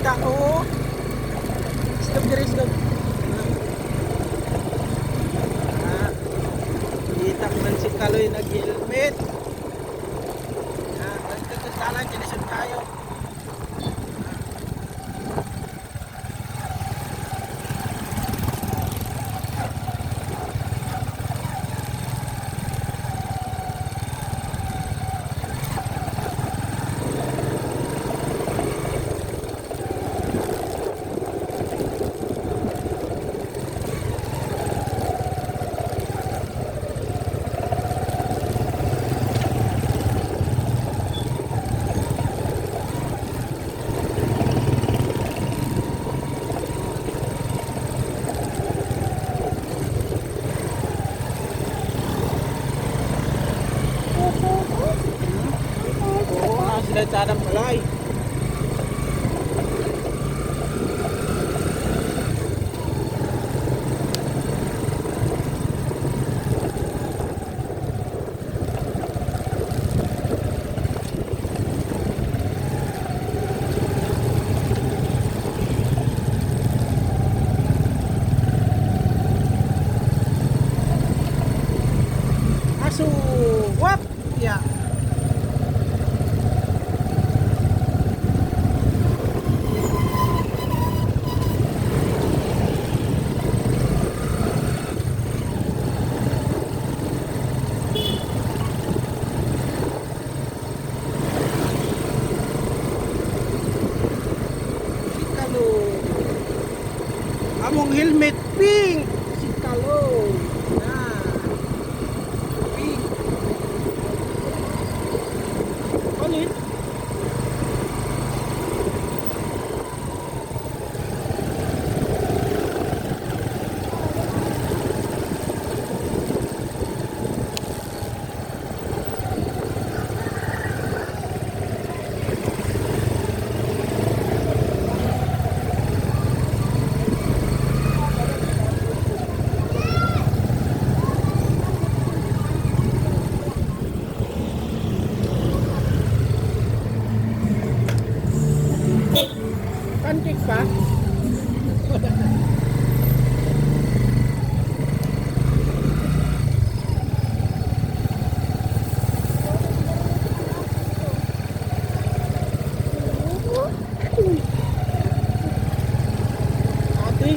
Kita ko. Stop diri, stop. Ah, kita man si Kaloy nag-helmet. Ah, nagkakasalan, kinisod tayo. Oo, sila sa palay. Aso, wap! Yeah. Si Kalo. Among helmet pink. Si Kalo. Na. Pink. Ano yun? Pancake pa? Ate.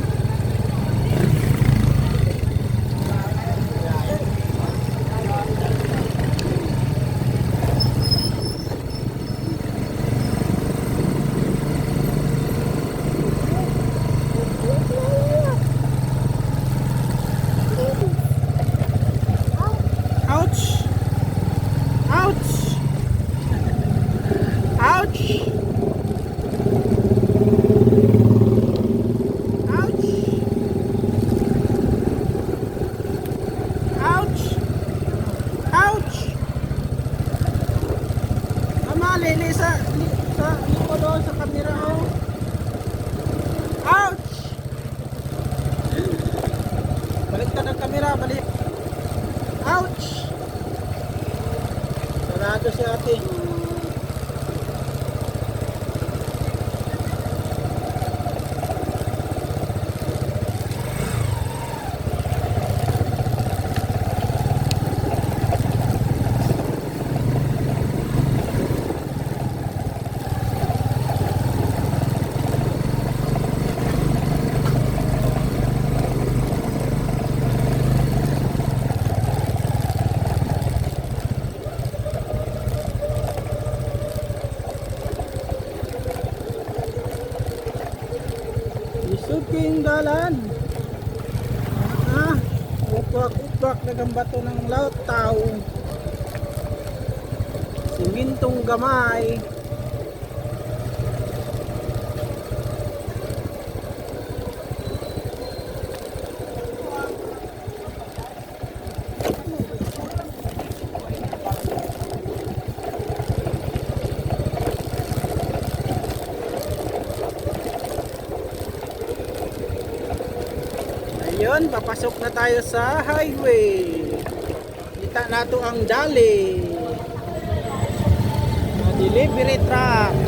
Ouch! Ouch! Ouch! Ouch! Ouch! Ouch! Mama, lili sa likod, oh, sa camera, oh. Ouch! Balik ka ng camera, balik. Ouch! Sarado si ate. Isuking dalan. Ah, upak-upak nagambato ng lautaw. Simintong gamay. Ayun, papasok na tayo sa highway. Kita na to ang Dali. Na delivery truck.